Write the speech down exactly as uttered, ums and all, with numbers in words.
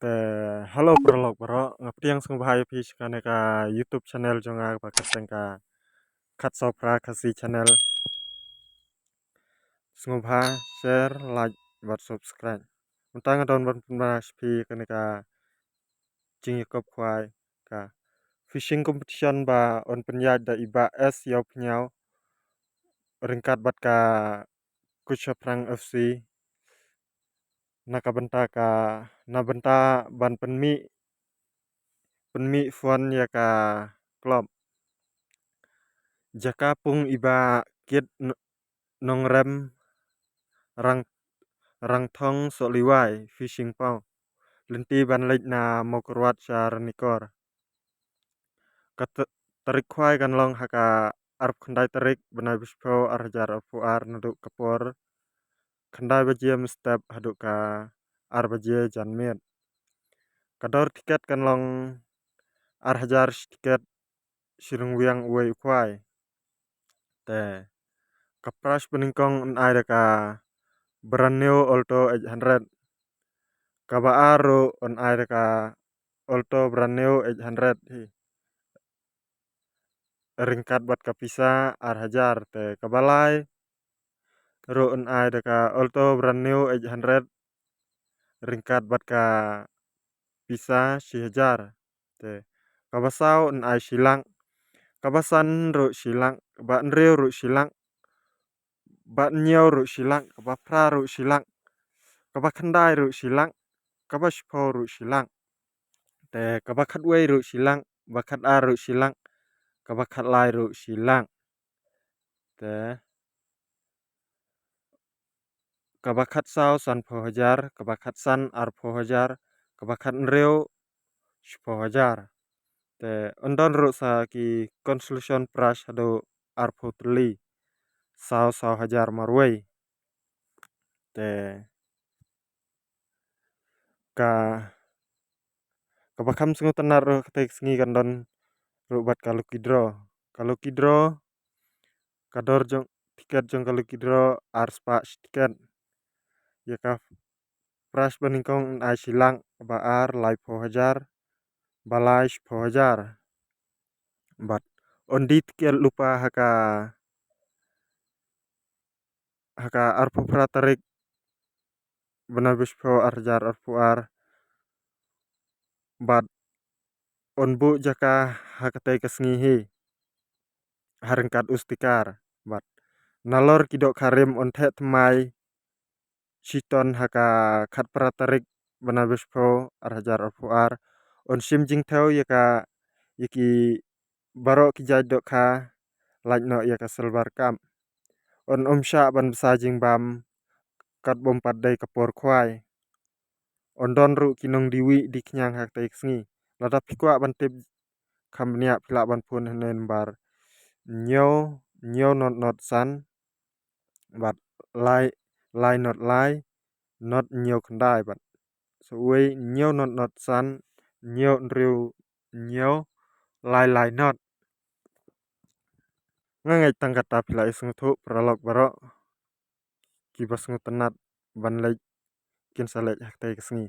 Te hello paralok baroh, nga pdiang sngewbha ïa phi sha kane ka YouTube channel jong nga ba kyrteng ka Khatsaw Phra Khasi Channel. Sngewbha share, like bad subscribe. Mynta nga don ban pynbna sha phi kane ka jingïakop khwai, ka fishing competition ba yn pynïaid da i Bah S Ïawphniaw ryngkat bad ka Kuchaphrang F C. Na ka bynta ka, na bynta ban pynmih, pynmih fund ïa ka club. Jaka pung i Bah Kit N-, Nongrem, Rang-, Rangthong Sohliwai, fishing paw. Lynti ban leit na Mawkyrwat sha Ranikor. Ka t-, tarik khwai kan long ha ka arphew khyndai tarik bnai ba shiphew ar hajar arphew ar, naduh ka por khyndai baje mynstep haduh ka ar baje janmiet. Ka dor tiket kan long ar hajar shi tiket, shi ryngwiang uwei u khwai. Te ka prize banyngkong yn ai da ka brand new Alto eight hundred. Kaba ar ruh yn ai da ka Alto brand new eight hundred hi, ryngkat bad ka pisa ar hajar. Te kaba lai ruh yn ai da ka Alto brand new eight hundred ryngkat bad ka pisa shi hajar. Te kaba saw yn ai shi lak, kaba san ruh shi lak, kaba hynriew ruh shi lak, kaba hynñiew ruh shi lak, kaba phra ruh shi lak, kaba khyndai ruh shi lak, kaba shiphew ruh shi lak. Te kaba khatwei ruh shi lak, kaba khatar ruh shi lak, kaba khatlai ruh shi lak. Te kaba khatsaw sanphew hajar, kaba khatsan arphew hajar, kaba khathynriew shiphew hajar. Te yn don ruh sa ki consolation prize haduh arphew tylli, saw saw hajar marwei. Te ka, kaba kham sngewtynnat ruh katei ka sngi kan don ruh bad ka lucky draw. Ka lucky draw, ka dor jong tiket jong ka lucky draw ar spah shi tiket. Ïa ka prize banyngkong yn ai shi lak, ba ar laiphew hajar, ba lai shiphew hajar. Bad yn die tiket lypa ha ka, ha ka arphew phra tarik bnai ba shiphew ar hajar arphew ar. Bad yn buh jaka ha katei ka sngi hi ha ryngkat u sticker. Bad nalor ki dohkha rim yn theh thymmai shiton ha ka khatphra tarik bnai ba shiphew ar hajar arphew ar. Yn shim jingthew ïa ka, ïa ki baroh ki jait dohkha, lait noh ïa ka Silver Cup. Yn ym shah ban bsa jingbam katba ym pat dei ka por khwai. Yn don ruh ki nongdie wieh die khñiang ha katei ka sngi. Lada phi kwah ban tip kham bniah phi lah ban phone ha number hynñiew hynñiew not not san bad lai, lai not lai, not hynñiew khyndai bad sa uwei hynñiew not not san, hynñiew hynriew hynñiew, lai lai not. Nga ngeit tang kata phi lah ïa sngewthuh paralok baroh kiba sngewtynnat ban leit, kin sa leit ha katei ka sngi.